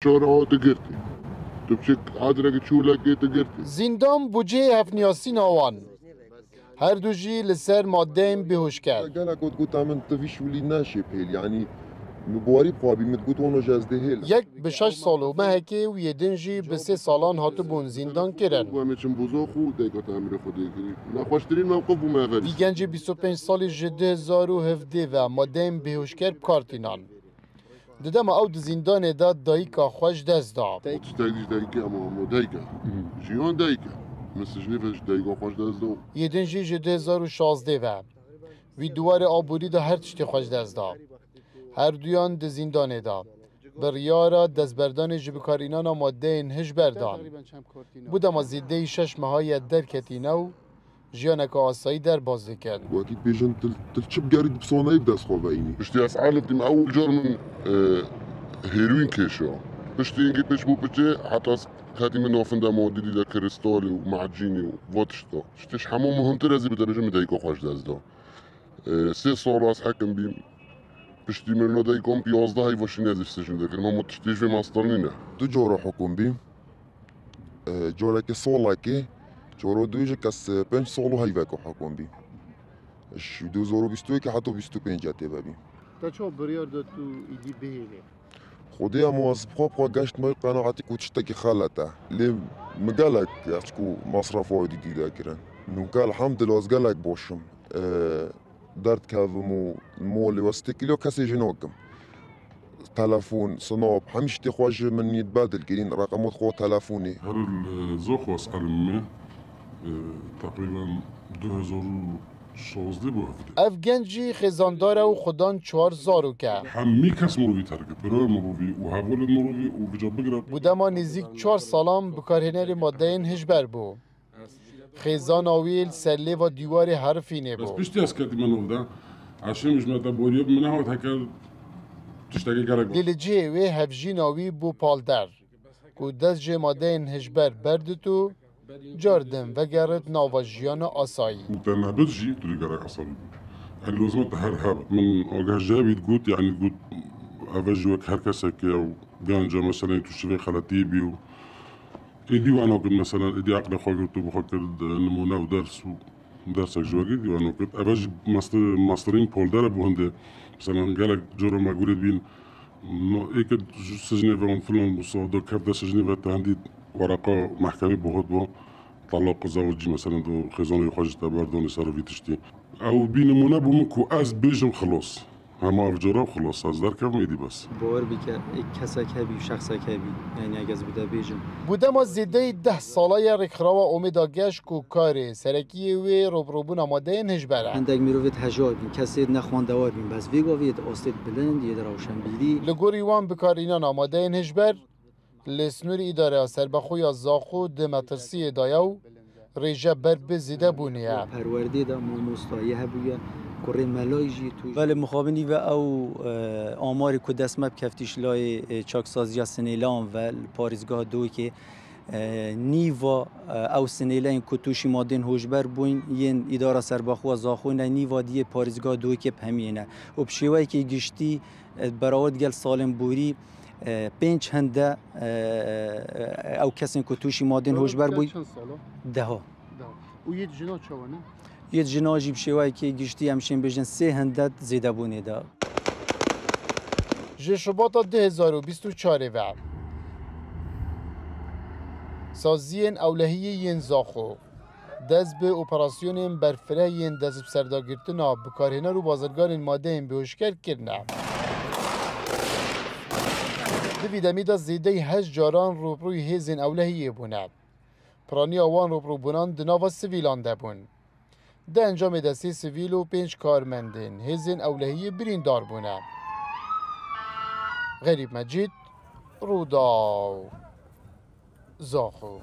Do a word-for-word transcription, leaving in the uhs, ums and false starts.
Şora o tu girtî. Tu biçik adrek çûlekê tu girtî. Zîndan bûceyê hevniyasîna wan. Her du jî li ser madeyên bêhoşker. Gelek got, got, "Min tu vî şûlî neşê pêl." Yanî, min bi warî bixwabî, min got, "Wano ji ez dê hêl." Yek bi şeş sal û mehekê û yê din jî bi sê salan hatibûn zîndan kirin. Em ê çin bozox û dayka te emirê Xwedê kirî. Nexweştirîn mewqif bû me evelî. Vî gencê bîst û pênc salî ji du hezar û hevdeh ve madeyên bêhoşker bi kar tînan. Di dema ew di zîndanê de dayika xwe ji dest da. Û tiştek dî ji dayikê hema hemo dayik e. Jiyan dayik e. Min sijnê ve ji dayika xwe ji dest da. Yê din jî ji du hezar û şazdeh ve. Wî di warê aborî de her tiştê xwe ji dest da. Her duyan di zîndanê de. Biryara destberdanê ji bikarînana madeyên hişber dan. Bû dema zêdeyî şeş meha ye derketîne û jiyaneke asayî derbas dikin. Wekî dibêjin, til, til çi bigerî, bi sonayî bi dest xwe veyînî. Piştî ez eliftim, ew car min, e, hêroîn kêşa. Piştî hingê pêş bû piçê, heta ez ketî min navenda madîdî de, kristalê û macînê û va tişta. Tiştê ji hemû muhimtir ez ê bi te bêjim, min dayika xwe ji dest da. E, sê sal ez hekim bîm. Piştî mirina dayika min bi yazdeh heyva şîn ez ê sijnê de kirim. Hema tiştê ji vê mastir nîne. Du cara hukum bîm. E, carekê salekê, cara dû jî kes, e, pênc sal û heyveke hukum bî. Ji du hezar û bîst û yekê heta bîst û pênc tê vebî. Te çawa biryar da tu îdî bihêlî? Xwedê em ez bi xwe bi xwe geştime qenaetî ku tiştekî xelet e. Lê min gelek, ez ku masrefa wê dî dî de kirin. Nûke elhamdulillah ez gelek baş im. E, derdkevim û molê westê kîlo kesê jî nakim. Telefon, sinop, hemî ştê xwe ji min nît bedil kirîn, reqemot xwe telefonê. Her li Zoxo ez elim me, e, teqrîben du hezar û şazdeh bû hevdeh. Ev genc jî xêzandar e û xudan çar zarok e. Hemî kes mirovî terk kir, birayê mirovî û hevalê mirovî û vêca bigire. Bû dema nêzîk çar salan bikarhênerê madeyên hişber bû. Xêzana wî li ser lêva dîwarê herifînê bû. Piştî ez ketime nav de, eşê min ji me te boriyê min nehat heke tiştekê gelek. Lê li cihê wê hevjîna wî bû palder, ku dest ji madeyên hişber berdit û car din vegerit nava jiyana asayî. Û te nebit jî, tu dê gelek esabî bî. Yanî lozima te her hebit. Min agah ji hebî digot, yanî digot, eve jî wek her kesekê ew genc e, mesela tu şivê xeletiyê bî û Êdî wano kir, mesela, êdî aqlê xwe girt û bi xwe kir, e, nimûne û ders û dersek ji we girt, wano kir. Eve jî master, masterîn polder e bo hindê. Mesela, gelek coro me gurê dibîn, no, ê kir ji sijnê ve û filan û sado kevde sijnê ve te hindî wereqa mehkemê bo hot bo, talaq û zewicî, mesela, do xêzanê xwe ji te berdonê ser vî tiştî. Ew bî nimûne bo min ku ez bêjim xilos. Hema ev cara xilas ez derkevim, êdî bes. Bawer bike, ê kesek hebî, şexsek hebî, yanî eger ez bi te bêjim. Bû dema zêdeyî deh sala ye rêkxirawa Omêda Geş ku karê serekî yê wê rûbirûbûna madeyên hişber e. Hindek mirovêt hejar bîn, kesêt ne xwendewar bîn, bes vê gavê yê di astêt bilind, yê di rewşenbîrî. Li gorî wan bikarînana madeyên hişber, Li sînorê Îdareya Serbexwe ya Zaxo di metirsiyê de ye û rêje ber bi zêdebûnê ye. Perwerdê de mamostayê hebûye, kurê melayî jî tûj. Belê, mixabin îve ew, e, amarê ku dest me bi keftî ji layê, e, çaksaziya sinêlan ve li parêzgeha Dihokê, e, nîva, e, ew sinêleyên ku tûşî madên hojber bûn yên Îdara Serbexwe ya Zaxo ne, nîva diyê parêzgeha Dihokê bi hemiyê ne. Û bi şêweyekî giştî, e, berawet gel salên borî, e, pênc hinde, e, e, ew kesên ku tûşî madên hojber bû. Çend sala? Deha. Deha. Û yê jina çawa ne? Yê jina jî bi şêweyekê giştî em şên bêjin sê hinde zêdebûnê de. Ji Şubata du hezar û bîst û çarê ve. Saziyên ewlehiyê yên Zaxo. Dest bi operasyonên berfireh yên dest bi serdagirtina bikarhêner û bazirganên madeyên bêhoşker kirine. Di vî demî de zêdeyî heşt caran rûbirûyî hêzên ewlehiyê bûne. Piraniya wan rûbirûbûnan di nava sivîlan de bûn. Di encamê de sê sivîl û pênc karmendên hêzên ewlehiyê birîndar bûne. Xerîb Mecîd, Rûdaw. Zaxo.